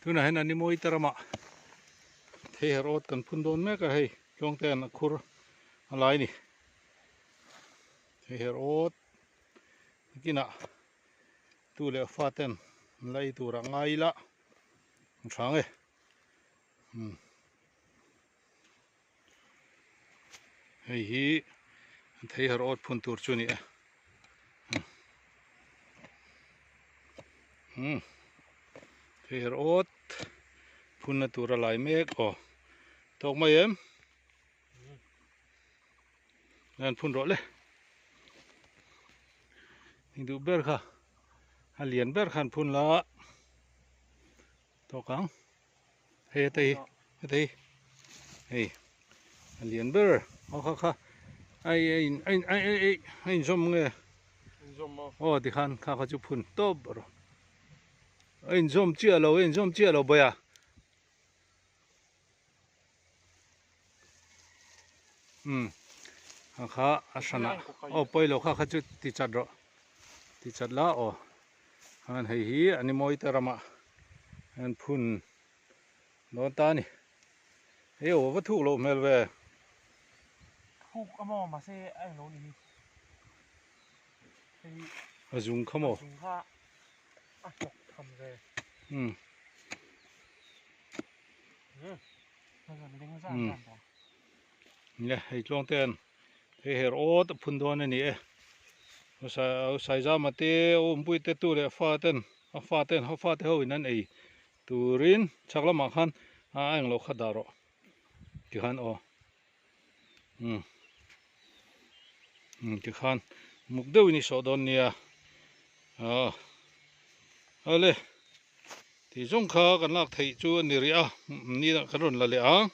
Tunah hian an imawi te ramah thei her awt kan phun dawn mek a hei tluangte an a khur a lai a ni. Thei her awt nakinah tu leh fa ten an la ei tur ah ngai ila an hrang e. Umm hei hi thei her awt phun tur chu a ni e. Umm thei her awt phunna tur a lai mek aw tawk mai em an phun rawh le ni duh ber kha a lian ber kha an phun la tawk ang hei heta hi heta hi hei a lian ber aw kha kha ai a in a in ai ai ai a inzawm nge aw tikhan kha kha chu phun tawp rawh a inzawm chiah lo a inzawm chiah lo bawih a. Umm kha kha a hran ah aw pawi lo kha kha chu ti chat rawh ti chat la aw khan hei hi a ni mawi te ramah an phun dawn ta a ni hei aw va thuk loh hmel ve. Thuk a maw mahse a englo ni hi hei a zung kha maw a zung kha a hnawk tham ve. Umm. Nia hei tluang te an hei her awt a phun dawn a ni e Saizama te awmpui te tu leh fa ten a fa ten a fa te ho in an ei turin chhak lamah khan a englo kha dah rawh tikhan aw umm umm tikhan muk deuhin i sawh dawn nia aw awle. Tih zawng kha kan lak theih chu a ni rih a, ni ah kan rawn la leh ang.